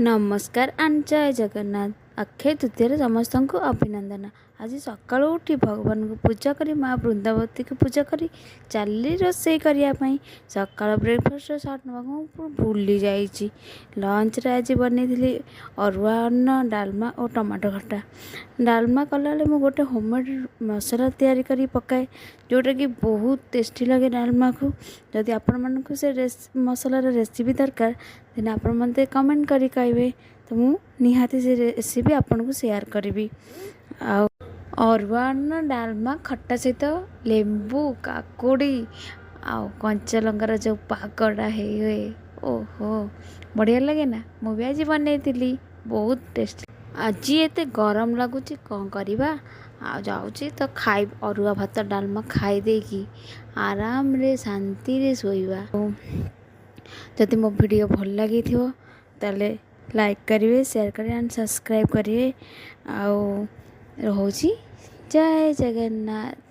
ନମସ୍କାର ଆଣ୍ଡ ଜୟ ଜଗନ୍ନାଥ। ଅକ୍ଷୟ ତୃତୀୟାରେ ସମସ୍ତଙ୍କୁ ଅଭିନନ୍ଦନ। ଆଜି ସକାଳୁ ଉଠି ଭଗବାନଙ୍କୁ ପୂଜା କରି, ମା ବୃନ୍ଦାବତୀକୁ ପୂଜା କରି ଚାଲିଲି ରୋଷେଇ କରିବା ପାଇଁ। ସକାଳ ବ୍ରେକଫାଷ୍ଟର ସର୍ଟ ନେବାକୁ ମୁଁ ଭୁଲି ଯାଇଛି। ଲଞ୍ଚରେ ଆଜି ବନେଇଥିଲି ଅରୁଆ ଅନ୍ନ, ଡାଲମା ଓ ଟମାଟୋ ଖଟା। ଡାଲମା କଲାବେଳେ ମୁଁ ଗୋଟେ ହୋମମେଡ଼ ମସଲା ତିଆରି କରି ପକାଏ, ଯେଉଁଟାକି ବହୁତ ଟେଷ୍ଟି ଲାଗେ ଡାଲମାକୁ। ଯଦି ଆପଣମାନଙ୍କୁ ସେ ମସଲାର ରେସିପି ଦରକାର, ଦେନ୍ ଆପଣ ମୋତେ କମେଣ୍ଟ କରି କହିବେ ତ ମୁଁ ନିହାତି ସେ ରେସିପି ଆପଣଙ୍କୁ ସେୟାର କରିବି। ଆଉ ଅରୁଆ ଅନ୍ନ, ଡାଲମା, ଖଟା ସହିତ ଲେମ୍ବୁ, କାକୁଡ଼ି ଆଉ କଞ୍ଚା ଲଙ୍କାର ଯେଉଁ ପାଗଟା ହେଇହୁଏ, ଓହୋ, ବଢ଼ିଆ ଲାଗେ ନା? ମୁଁ ବି ଆଜି ବନେଇଥିଲି, ବହୁତ ଟେଷ୍ଟି। ଆଜି ଏତେ ଗରମ ଲାଗୁଛି, କ'ଣ କରିବା? ଆଉ ଯାଉଛି ତ ଖାଇ, ଅରୁଆ ଭାତ ଡାଲମା ଖାଇ ଦେଇକି ଆରାମରେ ଶାନ୍ତିରେ ଶୋଇବା। ଯଦି ମୋ ଭିଡ଼ିଓ ଭଲ ଲାଗିଥିବ, ତାହେଲେ ଲାଇକ୍ କରିବେ, ସେୟାର କରିବେ ଆଣ୍ଡ ସବସ୍କ୍ରାଇବ୍ କରିବେ। ଆଉ ରହୁଛି, ଜୟ ଜଗନ୍ନାଥ।